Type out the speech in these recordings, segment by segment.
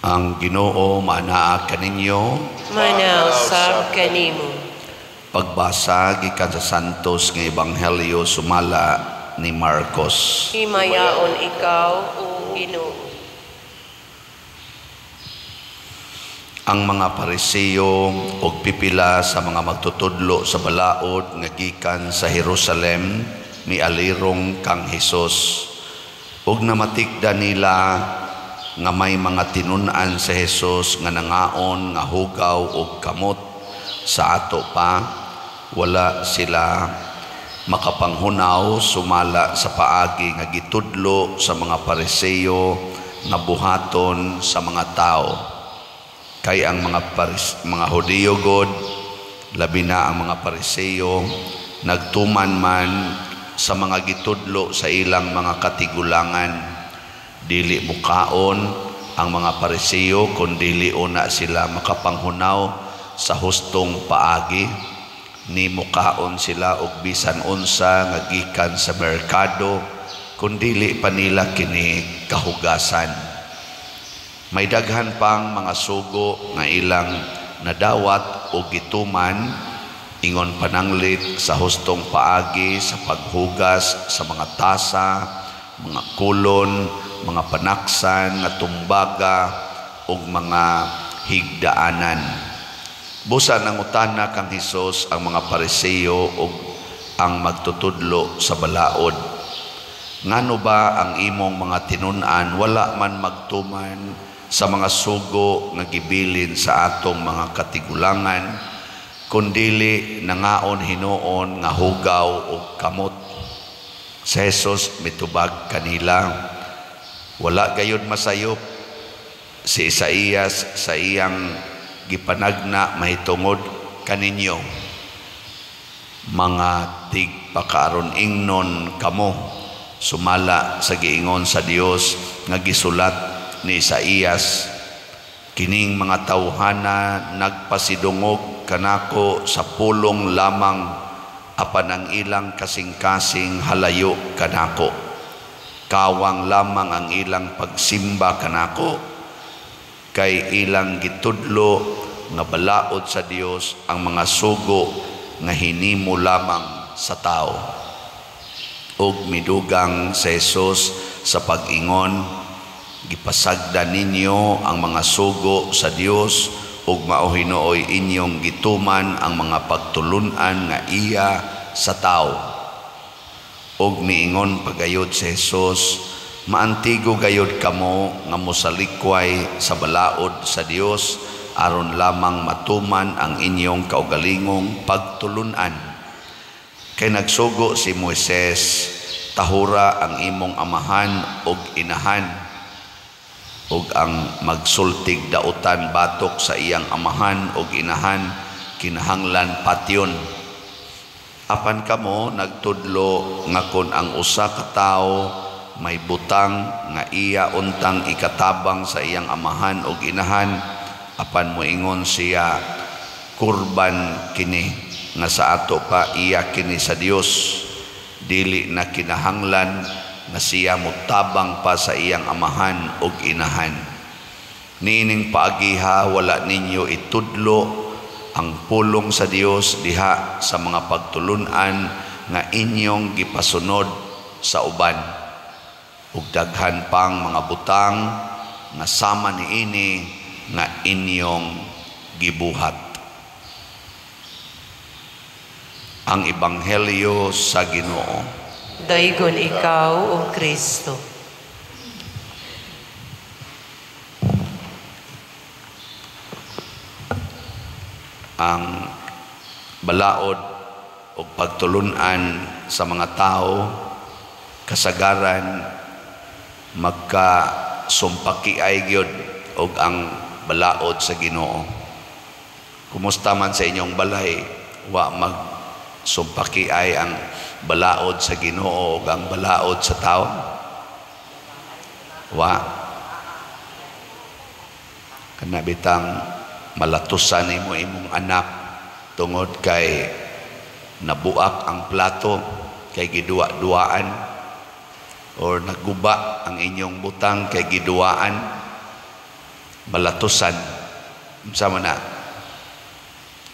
Ang Ginoo maanaa kaninyo. Manausab kanimo. Pagbasa gikan sa Santos nga Ebanghelyo sumala ni Marcos. Himayaon ikaw, o Ginoo. Ang mga Pariseo og pipila sa mga magtutudlo sa balaod nga gikan sa Jerusalem mialirong kang Hesus. Ug namatikda nila nga may mga tinun-an sa Hesus nga nangaon nga hugaw og kamot sa ato pa, wala sila makapanghunaw sumala sa paagi nga gitudlo sa mga Pariseo nga buhaton sa mga tao. Kay ang mga Hudiyo god, labi na ang mga Pariseo, nagtuman man sa mga gitudlo sa ilang mga katigulangan. Dili mukaon ang mga Pariseo kun dili una sila makapanghunaw sa hustong paagi. Ni mukaon sila og bisan unsa nga gikan sa merkado kun dili pa nila kini kahugasan. May daghan pang mga sugo nga ilang nadawat o gituman ingon pananglit sa hustong paagi sa paghugas sa mga tasa, mga kulon, mga panaksan nga tumbaga ug mga higdaanan. Busa nangutana kang Hesus ang mga Pariseo ug ang magtutudlo sa balaod. Ngano ba ang imong mga tinun-an wala man magtuman sa mga sugo nga gibilin sa atong mga katigulangan, kundili nangaon hinuon nga hugaw ug kamot? Si Jesus mitubag kanila, wala gayud masayop si Isaías sa iyang gipanagna mahitungod kaninyo. Mga tigpakaaron ingnon kamo sumala sa giingon sa Dios nga gisulat ni Isaías, kining mga tawhana nagpasidungog kanako sa pulong lamang, apan ang ilang kasing-kasing halayo kanako. Kawang lamang ang ilang pagsimba kanako, kay ilang gitudlo nga balaod sa Dios ang mga sugo nga hinimo lamang sa tao. Ug midugang sa Jesus sa pag-ingon, gipasagda ninyo ang mga sugo sa Dios ug mao hinuoy inyong gituman ang mga pagtulun-an nga iya sa tao. Ug miingon pagayod si Jesus, maantigo gayod kamo nga mosalikway sa balaod sa Dios aron lamang matuman ang inyong kaugalingong pagtulun-an. Kay nagsugo si Moises, tahura ang imong amahan ug inahan, ug ang magsultig dautan batok sa iyang amahan ug inahan kinahanglan patyon. Apan kamo nagtudlo nga kon ang usa ka tawo may butang nga iya untang ikatabang sa iyang amahan ug inahan, apan moingon siya, kurban kini nga sa ato pa iya kini sa Dios, dili na kinahanglan nga siya motabang pa sa iyang amahan ug inahan. Niining paagiha wala ninyo itudlo ang pulong sa Dios diha sa mga pagtulun-an nga inyong gipasunod sa uban. Ug daghan pang mga butang nga sama niini nga inyong gibuhat. Ang Ebanghelyo sa Ginoo. Daygon ikaw, O Kristo. Ang balaod o pagtulun-an sa mga tao kasagaran magkasumpaki ay gyud og ang balaod sa Ginoo. Kumusta man sa inyong balay, wa magsumpaki ay ang balaod sa Ginoo ug ang balaod sa tao? Wa. Kana bitang malatusan nimo imong anak tungod kay nabuak ang plato kay giduwa-duaan, or naguba ang inyong butang kay giduwaan. Balatusan. Unsa man na?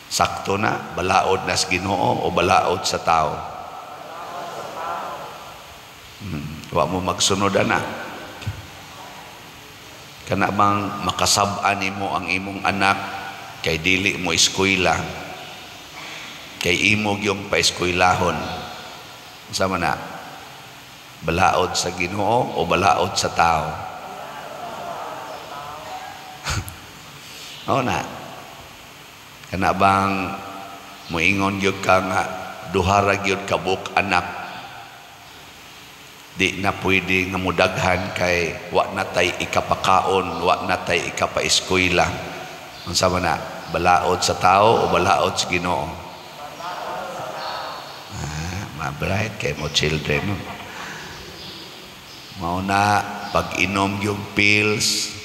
Sakto na, balaod na sa Ginoo o balaod sa tao? Wa mo magsunod ana. Kana bang makasab-an nimo ang imong anak kay dili mo eskwela, kay imo gyung paeskwelahon? Unsa man na? Balaod sa Ginoo o balaod sa tao? Oo na. Kana bang moingon gyud ka nga duha ra gyud ka buok anak, di na pwede nga mudaghan kay wa na tay ikapakaon, wa na tay ikapaeskwela? Unsa man na? Balaod sa tao o balaod sa Ginoo? Ma-bright kay mo children, no? Mao na pag-inom yung pills,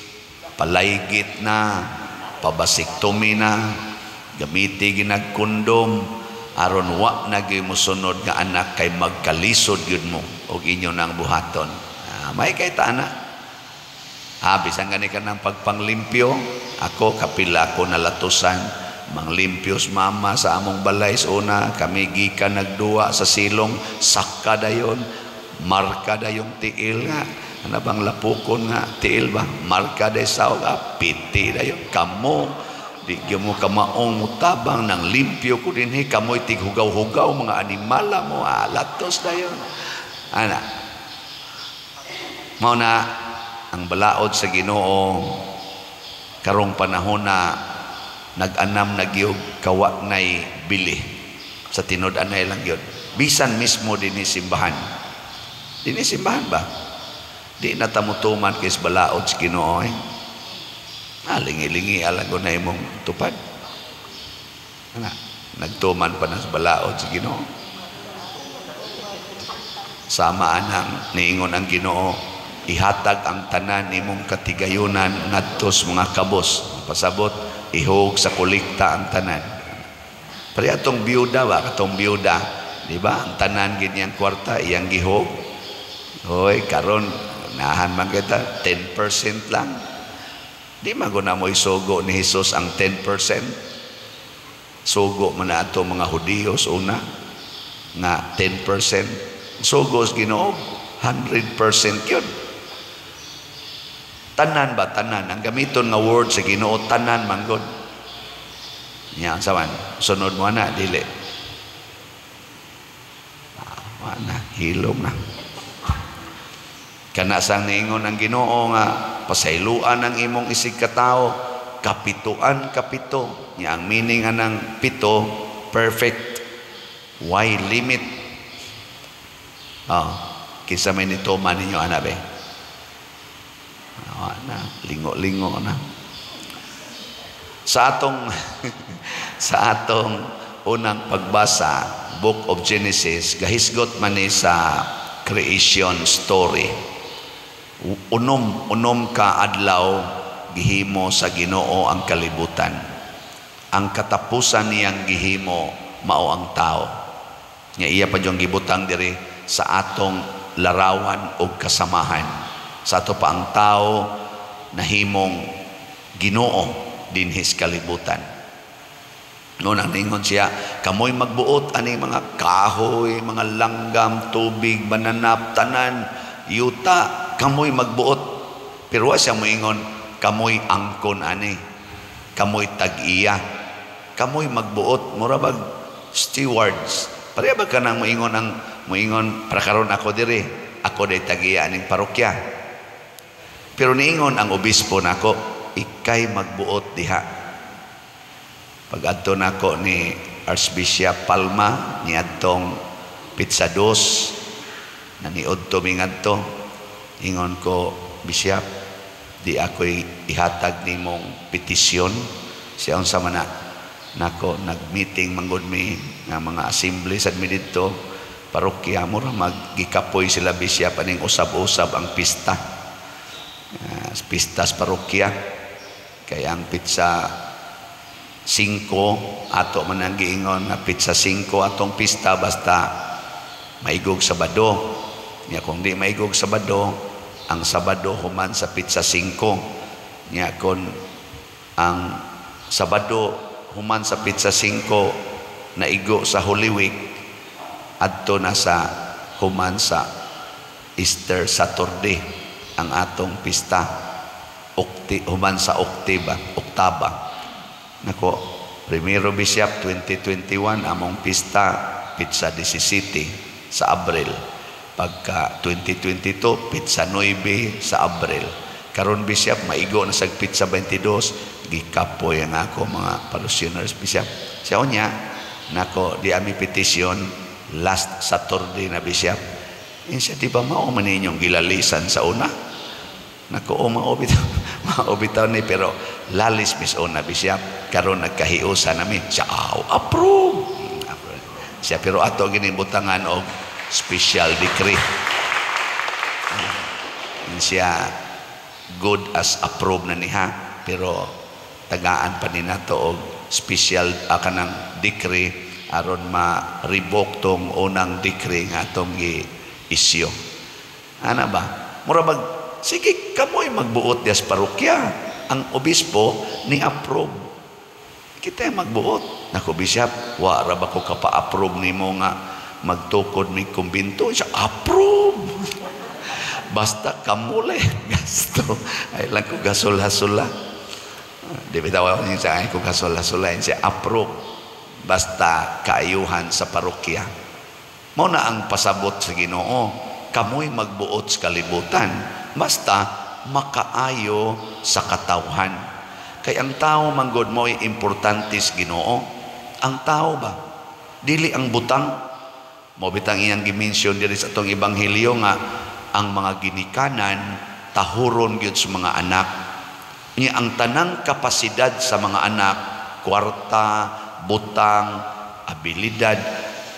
palaygit na, pabasiktomi na, gamiti ginagkondom aron wa na gyud mosunod nga anak kay magkalisod gyud mo og inyo nang buhaton. May kay ta ana. Bisan gani ka ng pagpanglimpyo, ako kapila ko nalatusan manglimpyos mama sa among balay sa una, kami gikan nagduwa sa silong, sakka dayon, marka dayong tiil nga, ano bang lapukon nga tiil ba, marka day saw nga, piti dayon, kamo di gyud mo kamaong mutabang nang limpyo ko dinhi, kamoy tighugaw-hugaw mga animala mo, latos dayon ana. Mao na ang balaod sa Ginoo karong panahon na nag-anam na gyud kawa nay bili sa tinud-anay lang gyud, bisan mismo dinhi simbahan, dinhi simbahan ba di na ta motuman kay balaod sa Ginoo eh. Lingi-lingi alago na imong tupad. Ana, nagtuman pa na sa balaod sa Ginoo. Sama anang niingon ang Ginoo, ihatag ang tanan nimong katigayunan ngadto sa mga kabos. Pasabot, ihog sa kolekta ang tanan. Pero atong biyuda ba, katong biyuda, di ba? Ang tanan gid niyang kwarta iyang gihog. Hoy, karon nahan man kita 10% lang. Di man guna mo isugo ni Jesus ang 10%. Sugo man na ato mga Hudiyos una nga 10%. Sugo sa Ginoo 100% yun. Tanan ba tanan ang gamiton nga word sa Ginoo, tanan man gud. Nya sa man sunod mo na dili. Wa na hilom na. Kana sang niingon ang Ginoo nga pasayloan ang imong isig katawo, kapituan kapito. Nya ang meaning anang pito, perfect. Why limit? Oh, kinsa may nituman ninyo ana be? Wa na, lingo-lingo na. Sa atong sa atong unang pagbasa, Book of Genesis, gahisgot man ni sa creation story. Unom ka adlaw gihimo sa Ginoo ang kalibutan. Ang katapusan niyang gihimo mao ang tao. Nga iya pa diyong gibutang diri sa atong larawan og kasamahan. Sa ato pa ang tao nahimong Ginoo dinhi sa kalibutan. Noon ang ningon siya, kamoy magbuot ani mga kahoy, mga langgam, tubig, bananap, tanan, yuta, kamoy magbuot. Pero wa siya moingon, kamoy angkon ani, kamoy tag-iya, kamoy magbuot, mura bag stewards. Pareha ba kanang moingon ang moingon para karon ako diri, ako day tag-iya aning parokya. Pero niingon ang obispo nako, ikay magbuot diha. Pag-adto nako ni Archbishop Palma niadtong Pizza Dos, naniudto mi ngadto, ingon ko, Bishop, di ako'y ihatag nimong petisyon. Siya unsa man na nako, nag-meeting manggod mi nga mga assembly sad mi didto parokya, mura maggikapoy sila Bishop aning usab-usab ang pista. Pistas parokya. Kaya ang pizza 5 ato man ang giingon nga pizza 5 atong pista basta maigog Sabado. Nya kung di maigog Sabado, ang Sabado human sa pizza 5. Nya kon ang Sabado human sa petsa 5 naigo sa Holy Week, adto na sa human sa Easter Saturday ang atong pista. Human sa Oktiba, Oktaba. Nako, primero Bishop 2021 among pista petsa 17 sa Abril. Pagka 2022 petsa 9 sa Abril. Karon Bishop maigo na sa petsa 22, gikapoy ang ako mga parishioners, Bishop. Siya unya nako di ami petisyon last Saturday na, Bishop. Insa di ba mao man inyong gilalisan sa una? Nako, o mao bitaw, mao bitaw ni, pero lalis mis una, Bishop. Karon nagkahiusa nami. Siya aw approve. Siya pero ato ginibutangan og special decree. Siya good as approved na niya, pero tagaan pa ni nato og special kanang decree aron ma-revoke tong unang decree nga atong gi-issue. Ana ba? Mura bag sige kamoy magbuot dias parokya. Ang obispo ni approve. Kita magbuot. Nako Bishop, wa ra ba ko kapa-approve nimo nga magtukod mi kumbinto? Siya approve. Basta kamuli gasto. Ay lang ko gasol-hasula. Di bitaw ako niya ay ko gasol-hasula siya approve. Basta kaayuhan sa parokya. Mao na ang pasabot sa Ginoo, kamoy magbuot sa kalibutan basta makaayo sa katawhan. Kay ang tao manggod mo'y importante sa Ginoo. Ang tao ba? Dili ang butang. Mo bitang iyang gi-mention diri sa atong ebanghelyo nga ang mga ginikanan tahuron gyud sa mga anak. Nya ang tanang kapasidad sa mga anak, kwarta, butang, abilidad,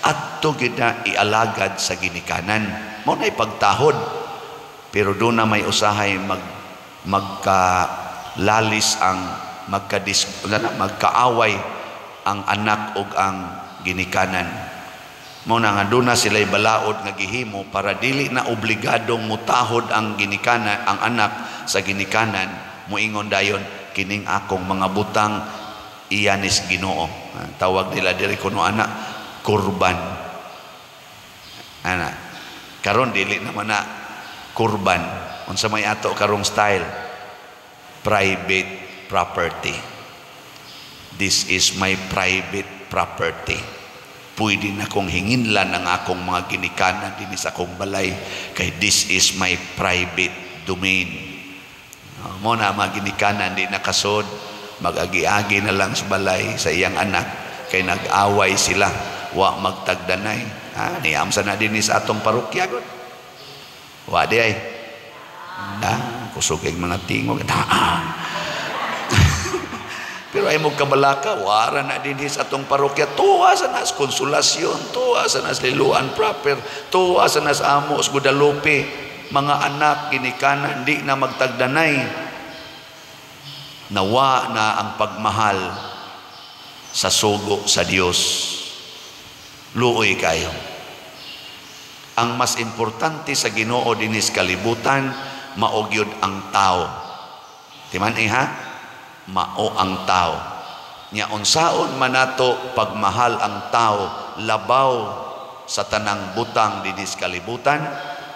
adto gyud na ialagad sa ginikanan. Mao na pagtahod. Pero doon na may usahay magkalalis ang magkaaway ang anak ug ang ginikanan. Mao na nga doon na sila'y balaod nga gihimo para dili na obligadong mutahod ang ginikanan, ang anak sa ginikanan, muingon dayon kining akong mga butang iyanis Ginoo. Tawag nila diri kuno anak kurban. Ana karon dili naman na kurban. Unsa may ato karong style? Private property. This is my private property. Pwede na kong hinginlan ang akong mga ginikanan dinhi sa akong balay kay this is my private domain. Mo na mga ginikanan di nakasod, mag-agi-agi na lang sa balay sa iyang anak kay nag-away sila, wa magtagdanay. Ha, niam sa na dinhi sa atong parokya gud. Wa di ay. Ah, kusog kay mga tingog. Ah. Pero ay mo kabalaka, wara na dinhi sa atong parokya. Tuwa sa nas Konsolasyon, tuwa sa nas Liloan proper, tuwa sa nas Amos, Guadalupe, mga anak ginikanan di na magtagdanay. Nawa na ang pagmahal sa sugo sa Dios. Luoy kayo. Ang mas importante sa Ginoo dinis kalibutan, mao gyud ang tao. Timan eh ha? Mao ang tao. Nya unsaon man nato pagmahal ang tao labaw sa tanang butang dinis kalibutan,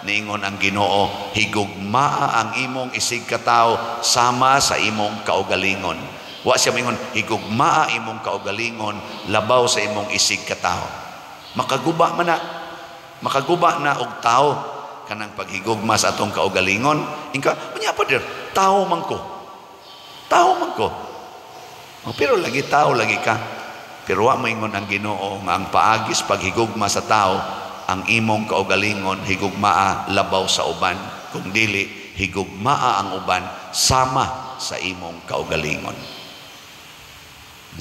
niingon ang Ginoo, higugmaa ang imong isig katao sama sa imong kaugalingon. Wa siya mingon higugmaa imong kaugalingon labaw sa imong isig katao. Makaguba man na. Makaguba na og tao kanang paghigugma sa atong kaugalingon. Inka, unya pa dir, tao man ko. Tao man ko. O, pero lagi tao lagi ka. Pero wa moingon ang Ginoo nga ang paagis paghigugma sa tao ang imong kaugalingon higugmaa labaw sa uban. Kung dili higugmaa ang uban sama sa imong kaugalingon.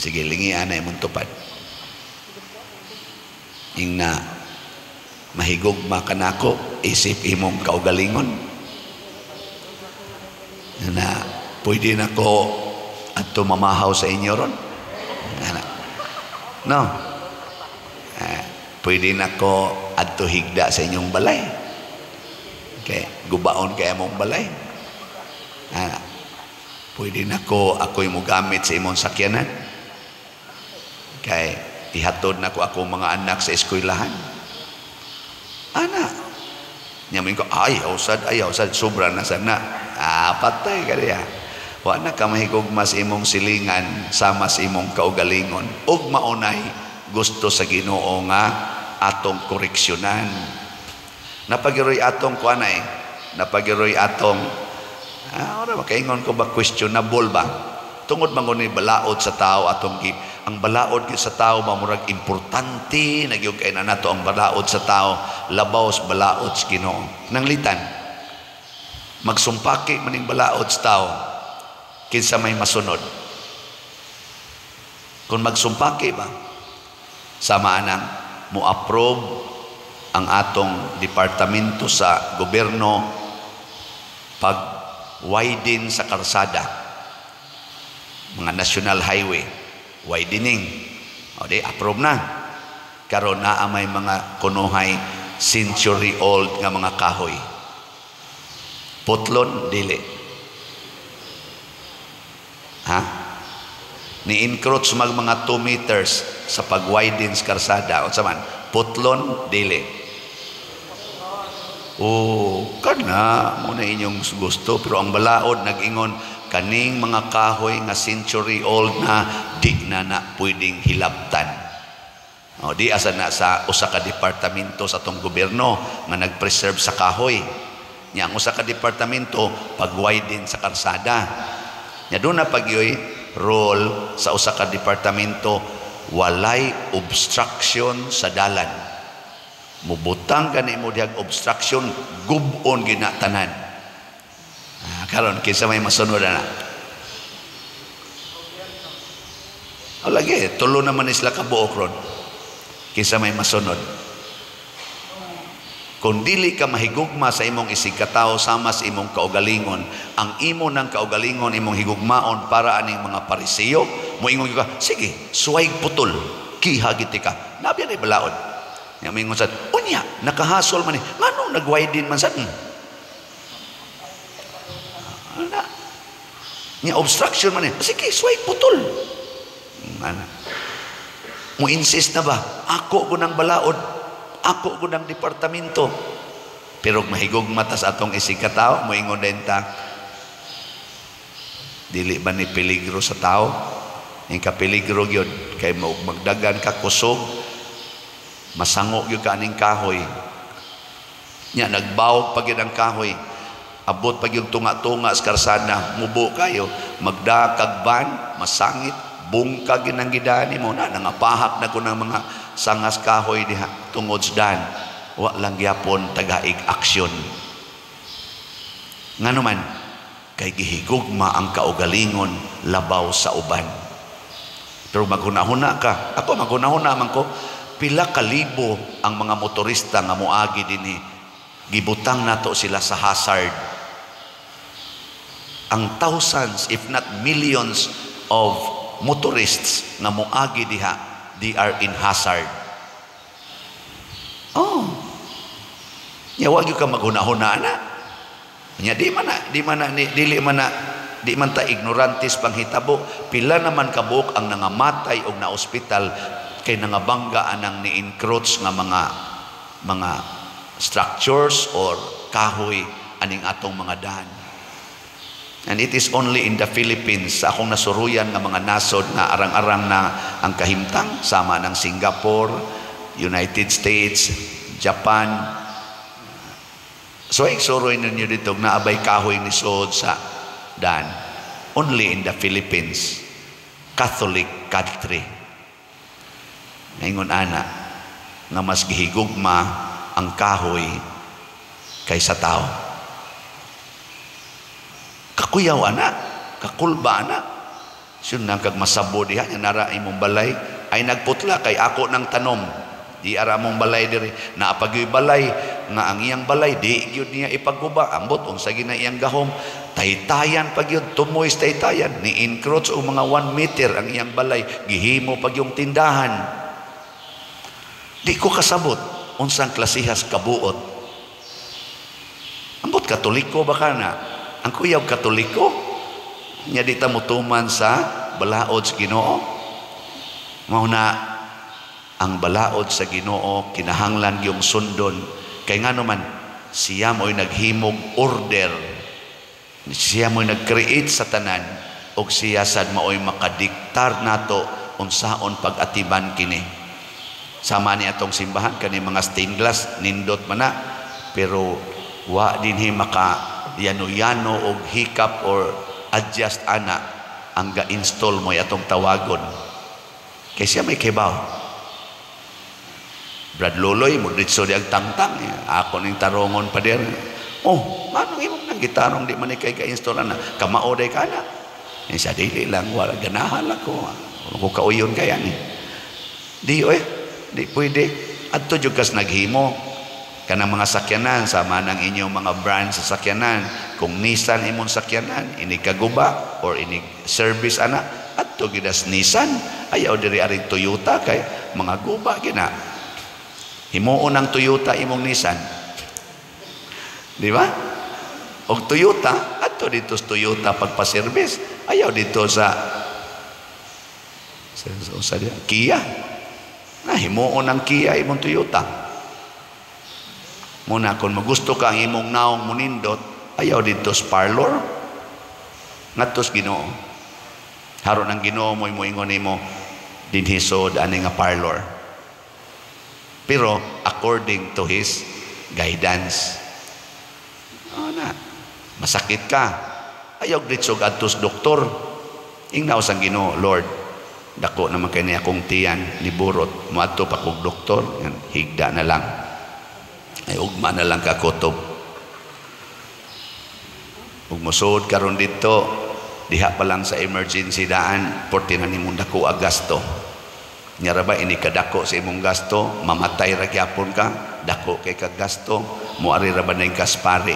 Sige, lingian na imong tupad. Ingna mahigugma ka nako isip imong kaugalingon. Na pwede na ko adto mamahaw sa inyo ron. Ana. No. Pwede na ko adto higda sa inyong balay. Okay, gubaon kay among balay. Ana. Pwede na ko ako'y mogamit sa imong sakyanan. Kay ihatod na ko akong mga anak sa eskwelahan. Ana. Nya mo ko, "Ayaw sad, ayaw sad, sobra na sana." Ah, patay ka diya. Wa na ka mahigugma sa imong silingan sama sa imong kaugalingon. Ug maunay gusto sa Ginoo nga atong koreksyonan. Napagiroy atong kuan eh. Napagiroy atong ora makaingon ko ba, questionable ba? Tungod man ni balaod sa tao atong gi ang balaod gyud sa tao mamurag importante na gyud kay na nato ang balaod sa tao labaw sa balaod sa Ginoo. Nanglitan magsumpaki maning balaod sa tao, kinsa may masunod? Kung magsumpaki ba, sama anang mo-approve ang atong departamento sa gobyerno pag widen sa karsada, mga national highway widening, o di approve na. Karon naa may mga kunuhay century old nga mga kahoy, putlon dili ha, ni encroach mag mga 2 meters sa pag-widen sa karsada, unsa man, putlon dili? Oh, kana mo na inyong gusto, pero ang balaod nag-ingon kaning mga kahoy nga century old na, di na na pwedeng hilabtan. O di asa na sa usa ka departamento sa atong gobyerno nga nag-preserve sa kahoy. Nya ang usa ka departamento pag-widen sa karsada. Nya doon na pagyoy role sa usa ka departamento, walay obstruction sa dalan. Mubutang gani mo dihag obstruction, gubon gina tanan. Ah, karon kinsa may masunod na? O lagi, tulo naman sila kabuok ron. Kinsa may masunod? Kung dili ka mahigugma sa imong isigkatao sama sa imong kaugalingon, ang imo ng kaugalingon imong higugmaon para aning mga Pariseo, moingon ka, "Sige, suway putol, kiha giti ka." Nabi na balaod. Nya moingon sad, "Unya, nakahasol man ni, nganong nag-widen man sad?" Ana. Nya obstruction man ni, "Sige, suway putol." Ana. Mo insist na ba, "Ako ko ng balaod, ako ko ng departamento." Pero mahigugma ta sa atong isigkatao, moingon din ta, "Dili ba ni peligro sa tao?" Yung kapeligro gyud kay magdagan ka kusog, masango gyud ka aning kahoy. Nya nagbawog pa gyud ang kahoy. Abot pa gyud tunga-tunga sa karsada, mubo kayo, magdakag van, masangit, bungkag gyud ang gidani mo na nangapahak na ko ng mga sangas kahoy diha tungod sa dan. Wa lang gyapon tagaig aksyon. Ngano man kay gihigugma ang kaugalingon labaw sa uban. Pero maghuna-huna ka, ako maghuna-huna man ko, pila ka libo ang mga motorista nga moagi dinhi, gibutang nato sila sa hazard. Ang thousands if not millions of motorists nga moagi diha, they are in hazard. Oh. Nya wa gyud ka maghuna-huna na. Nya di man na, di man na ni, dili man na, di man ta ignorantes panghitabo, pila naman kabuok ang nangamatay og na ospital kay nangabangga anang ni-encroach nga mga structures or kahoy aning atong mga daan. And it is only in the Philippines sa akong nasuruyan nga mga nasod na arang-arang na ang kahimtang sama ng Singapore, United States, Japan. So iksuroy ninyo dito naabay kahoy ni sod sa dan. Only in the Philippines, Catholic country. Ngayon ana nga mas gihigugma ang kahoy kaysa tao. Kakuyaw ana, kakulba ana. Sun nang kag masabo diha nya nara imong balay ay nagputla kay ako ng tanom. Di ara mong balay diri. Naapagyoy balay nga ang iyang balay di gyud niya ipagguba. Ambot unsa gina iyang gahom. Taytayan pag yun, tumoy sa taytayan. Ni encroach og mga 1 meter ang iyang balay. Gihimo pag yung tindahan. Di ko kasabot unsang klasihas kabuot. Ambot Katoliko ba ka na? Ang kuyaw Katoliko? Nya di ta motuman sa balaod sa Ginoo. Mao na ang balaod sa Ginoo kinahanglan gyung sundon, kay ngano man siya mo'y naghimog order, siya mo'y nag-create sa tanan, og siya sad mao'y makadiktar nato unsaon pag-atiman kini. Sama ni atong simbahan, kani mga stained glass, nindot man na, pero wa dinhi maka yano-yano og hikap or adjust ana. Ang ga-install mo atong tawagon kay siya may kibaw. Brad Loloy mo ditso di ang tangtang, ako ning tarongon, pader. Oh, manong imong nang gitarong, di man kay ga-install ana, kamao day kana. Eh, sa dili lang, wala ganahan ako ko kauyon kaya ni di oy, di pwede. Adto jud kas naghimo kanang mga sakyanan, sama ng inyong mga brand sa sakyanan. Kung Nissan imong sakyanan, inig kaguba or inig service ana, adto gidas Nissan. Ayaw diri aring Toyota kay mga guba gina. Himuon ang Toyota imong Nissan, di ba? Og Toyota, adto dito sa Toyota pagpa-service. Ayaw dito sa Kia na himuon ang Kia imong Toyota. Muna kung magusto ka ang imong naong munindot, ayaw dito sa parlor, ngadto sa Ginoo. Haron ang Ginoo mo'y moingon nimo, dinhi sod ani nga parlor, pero according to His guidance. Oh, na masakit ka, ayaw dito adto sa doktor. Ingnaw sang Ginoo, "Lord, dako naman kay ni akong tiyan ni burot, moadto pa kog doktor. Higda na lang, ay ugma na lang kakutob." Ug mosud karon dito, diha pa lang sa emergency daan, porti na nimong dako ang gasto. Nya ra ba ini kadako sa imong gasto, mamatay ra gyapon ka, dako kay kag gasto, moari ra ba ning kaspari.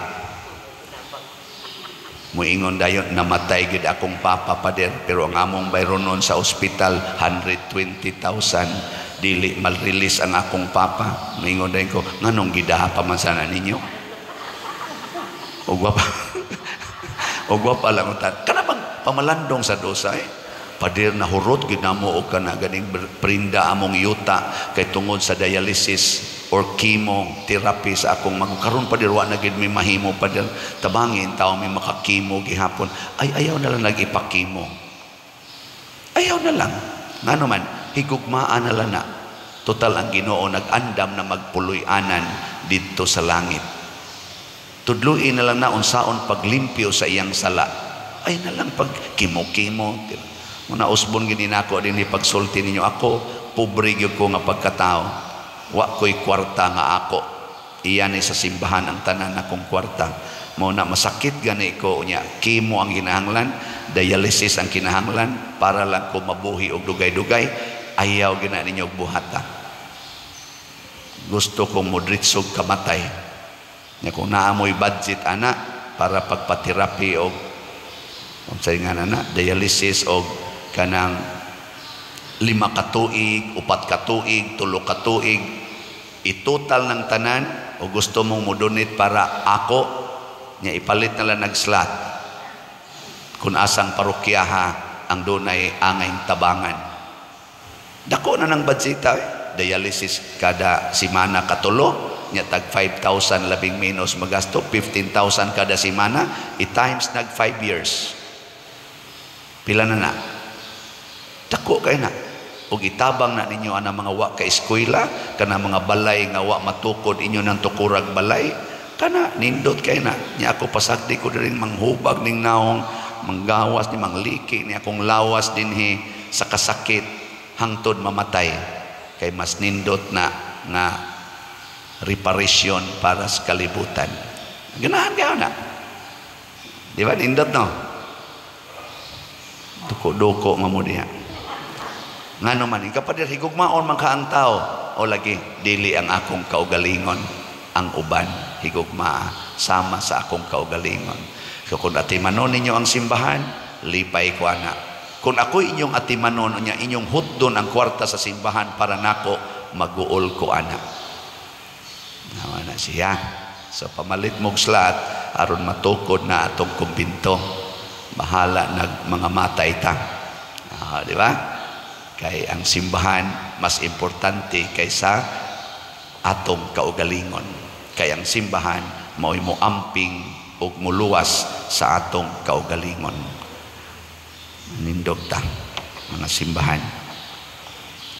Muingon dayon, "Namatay gid akong papa, pader, pero ang among bayronon sa ospital 120,000, dili mal-release ang akong papa." Muingon dayon ko, "Nganong gidaha pa man sana ninyo?" Ug wa pa lang utan. Kana bang pamalandong sa dosa eh. "Pader, nahurot gid namo og kana ganing prinda among yuta kay tungod sa dialysis or chemotherapy sa akong mga karon, pader, wa na gid mi mahimo, pader. Tabangin tawo mi makakimo gihapon." Ay, ayaw na lang nag-ipakimo. Ayaw na lang. Ngano man, higugmaan na lang na. Total ang Ginoo nag-andam na magpuloy-anan didto sa langit. Tudluin na lang na unsaon paglimpyo sa iyang sala. Ay na lang pag kimo-kimo. Muna usbon gini nako din pagsulti ninyo ako, pobre gyud ko nga pagkatao. Wa ko'y kwarta nga ako. Iyan ni sa simbahan ang tanan akong kwarta. Mo na masakit gani ko unya, kimo ang kinahanglan, dialysis ang kinahanglan para lang ko mabuhi og dugay-dugay. Ayaw gina ninyo og buhata. Gusto kong modritsog kamatay. Nya kung naamoy budget ana para pagpaterapi og unsay nga na dialysis og kanang 5 ka tuig, 4 ka tuig, 3 ka tuig, itotal ng tanan, o gusto mong mo-donate para ako nya, ipalit na lang nag-slot kung asang parokyaha ang dunay angay tabangan. Dako na ng budgeta eh. Dialysis kada simana katulo nya, tag 5,000 labing menos magasto, 15,000 kada simana, i-times nag 5 years, pila na na? Dako kay na. Ug itabang na ninyo ana mga wa ka eskwela, kana mga balay nga wa matukod, inyo nang tukurag balay. Kana nindot kay na. Nya ako pasagdi ko diring manghubag ning naong, manggawas ni mangliki ni akong lawas dinhi sa kasakit hangtod mamatay, kay mas nindot na nga reparation para sa kalibutan. Ganahan kayo na. Di ba? Nindot, no? Duko-duko nga mo diha. Ngano man, kapader, higugmaon man ka ang tao. O lagi, dili ang akong kaugalingon, ang uban, higugmaa, sama sa akong kaugalingon. So kung atimanon ninyo ang simbahan, lipay ko ana. Kung ako inyong atimanon, unya inyong hutdon ang kwarta sa simbahan para nako, maguol ko ana. Nawa na siya. So pamalit mong slot, aron matukod na atong kumbinto. Bahala nag mga matay ta. Ah, di ba? Kay ang simbahan mas importante kaysa atong kaugalingon. Kay ang simbahan mao'y moamping ug muluwas sa atong kaugalingon. Nindog ta, mga simbahan.